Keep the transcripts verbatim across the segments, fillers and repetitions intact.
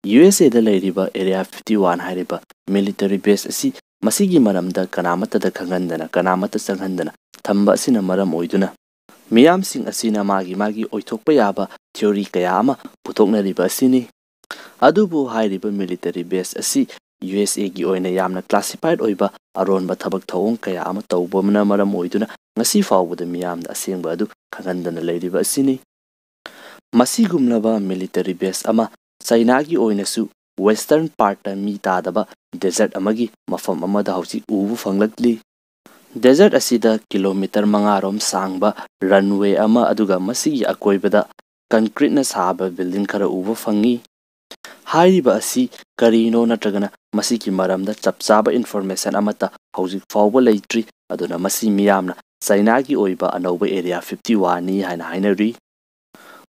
U S ꯑꯦꯗ ꯂꯩꯔꯤꯕ Area fifty one ꯍꯥꯏꯔꯤꯕ military base ꯑꯁꯤ ꯃꯁꯤꯒꯤ ꯃꯔꯝꯗ ꯀꯅꯥꯃꯠꯇꯗ ꯈꯪꯍꯟꯗꯅ, ꯀꯅꯥꯃꯠꯇ ꯆꯪꯍꯟꯗꯅ ꯊꯝꯕ ꯑꯁꯤꯅ ꯃꯔꯝ ꯑꯣꯏꯗꯨꯅ ꯃꯤꯌꯥꯝꯁꯤꯡ ꯑꯁꯤꯅ ꯃꯥꯒꯤ ꯃꯥꯒꯤ ꯑꯣꯏꯊꯣꯛꯄ ꯌꯥꯕ theory ꯀꯌꯥ ꯑꯃ ꯄꯨꯊꯣꯛꯅꯔꯤꯕ ꯑꯁꯤꯅꯤ꯫ ꯑꯗꯨꯕꯨ ꯍꯥꯏꯔꯤꯕ military base ꯑꯁꯤ ꯌꯨ ꯑꯦꯁ ꯑꯦꯒꯤ ꯑꯣꯏꯅ ꯌꯥꯝꯅ classified ꯑꯣꯏꯕ ꯑꯔꯣꯟꯕ ꯊꯕꯛ ꯊꯧꯑꯣꯡ ꯀꯌꯥ ꯑꯃ ꯇꯧꯕꯅ ꯃꯔꯝ ꯑꯣꯏꯗꯨꯅ ꯉꯁꯤ ꯐꯥꯎꯕꯗ ꯃꯤꯌꯥꯝꯗ ꯑꯁꯦꯡꯕ ꯑꯗꯨ ꯈꯪꯍꯟꯗꯅ ꯂꯩꯔꯤꯕ ꯑꯁꯤꯅꯤ꯫ ꯃꯁꯤꯒꯨꯝꯂꯕ military base ꯑꯃ ꯆꯩꯅꯥꯒꯤ ꯑꯣꯏꯅꯁꯨ western partꯇ ꯃꯤ ꯇꯥꯗꯕ desert ꯑꯃꯒꯤ ꯃꯐꯝ ꯑꯃꯗ ꯍꯧꯖꯤꯛ ꯎꯕ ꯐꯪꯂꯛꯂꯤ꯫ Desert ꯑꯁꯤꯗ kilometre ꯃꯉꯥꯔꯣꯝ ꯁꯥꯡꯕ runway ꯑꯃ, ꯑꯗꯨꯒ ꯃꯁꯤꯒꯤ ꯑꯀꯣꯏꯕꯗ concreteꯅ ꯁꯥꯕ building ꯈꯔ ꯎꯕ ꯐꯪꯉꯤ꯫ ꯍꯥꯏꯔꯤꯕ ꯑꯁꯤ ꯀꯔꯤꯅꯣ ꯅꯠꯇ꯭ꯔꯒꯅ ꯃꯁꯤꯒꯤ ꯃꯔꯝꯗ ꯆꯞ ꯆꯥꯕ information ꯑꯃꯠꯇ ꯍꯧꯖꯤꯛ ꯐꯥꯎꯕ ꯂꯩꯇ꯭ꯔꯤ꯫ ꯑꯗꯨꯅ ꯃꯁꯤ ꯃꯤꯌꯥꯝꯅ ꯆꯩꯅꯥꯒꯤ ꯑꯣꯏꯕ ꯑꯅꯧꯕ Area fifty oneꯅꯤ ꯍꯥꯏꯅ ꯍꯥꯏꯅꯔꯤ꯫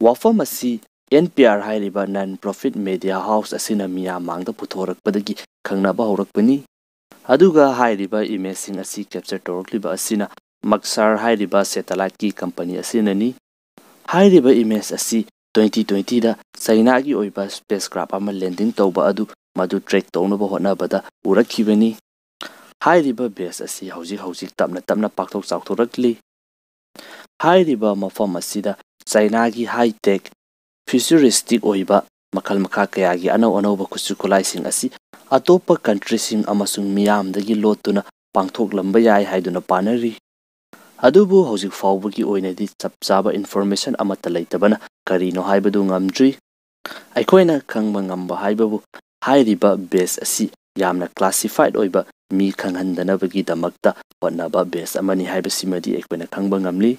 ꯋꯥꯐꯝ ꯑꯁꯤ N P R ꯍꯥꯏꯔꯤꯕ non profit media house ꯑꯁꯤꯅ ꯃꯤꯌꯥꯝ ꯃꯥꯡꯗ ꯄꯨꯊꯣꯔꯛꯄꯗꯒꯤ ꯈꯪꯅꯕ ꯍꯧꯔꯛꯄꯅꯤ꯫ ꯑꯗꯨꯒ ꯍꯥꯏꯔꯤꯕ imageꯁꯤꯡ ꯑꯁꯤ capture ꯇꯧꯔꯛꯂꯤꯕ ꯑꯁꯤꯅ Maxar ꯍꯥꯏꯔꯤꯕ satelliteꯀꯤ company ꯑꯁꯤꯅꯅꯤ꯫ ꯍꯥꯏꯔꯤꯕ image ꯑꯁꯤ twenty twentyꯗ ꯆꯩꯅꯥꯒꯤ ꯑꯣꯏꯕ spacecraft ꯑꯃ landing ꯇꯧꯕ ꯑꯗꯨ ꯃꯗꯨ track ꯇꯧꯅꯕ ꯍꯣꯠꯅꯕꯗ ꯎꯔꯛꯈꯤꯕꯅꯤ꯫ ꯍꯥꯏꯔꯤꯕ base ꯑꯁꯤ ꯍꯧꯖꯤꯛ ꯍꯧꯖꯤꯛ ꯇꯞꯅ ꯇꯞꯅ ꯄꯥꯛꯊꯣꯛ ꯆꯥꯎꯊꯣꯔꯛꯂꯤ꯫ ꯍꯥꯏꯔꯤꯕ ꯃꯐꯝ ꯑꯁꯤꯗ ꯆꯩꯅꯥꯒꯤ high tech, futuristic ꯑꯣꯏꯕ ꯃꯈꯜ ꯃꯈꯥ ꯀꯌꯥꯒꯤ ꯑꯅꯧ ꯑꯅꯧꯕ ꯈꯨꯠꯁꯨ ꯈꯨꯠꯂꯥꯏꯁꯤꯡ ꯑꯁꯤ ꯑꯇꯣꯞꯄ countryꯁꯤꯡ ꯑꯃꯁꯨꯡ ꯃꯤꯌꯥꯝꯗꯒꯤ ꯂꯣꯠꯇꯨꯅ ꯄꯥꯡꯊꯣꯛꯂꯝꯕ ꯌꯥꯏ ꯍꯥꯏꯗꯨꯅ ꯄꯥꯅꯔꯤ꯫ ꯑꯗꯨꯕꯨ ꯍꯧꯖꯤꯛ ꯐꯥꯎꯕꯒꯤ ꯑꯣꯏꯅꯗꯤ ꯆꯞ ꯆꯥꯕ information ꯑꯃꯠꯇ ꯂꯩꯇꯕꯅ ꯀꯔꯤꯅꯣ ꯍꯥꯏꯕꯗꯨ ꯉꯝꯗ꯭ꯔꯤ꯫ ꯑꯩꯈꯣꯏꯅ ꯈꯪꯕ ꯉꯝꯕ ꯍꯥꯏꯕꯕꯨ ꯍꯥꯏꯔꯤꯕ base ꯑꯁꯤ ꯌꯥꯝꯅ classified ꯑꯣꯏꯕ ꯃꯤ ꯈꯪꯍꯟꯗꯅꯕꯒꯤꯗꯃꯛꯇ ꯍꯣꯠꯅꯕ base ꯑꯃꯅꯤ ꯍꯥꯏꯕꯁꯤꯃꯗꯤ ꯑꯩꯈꯣꯏꯅ ꯈꯪꯕ ꯉꯝꯂꯤ꯫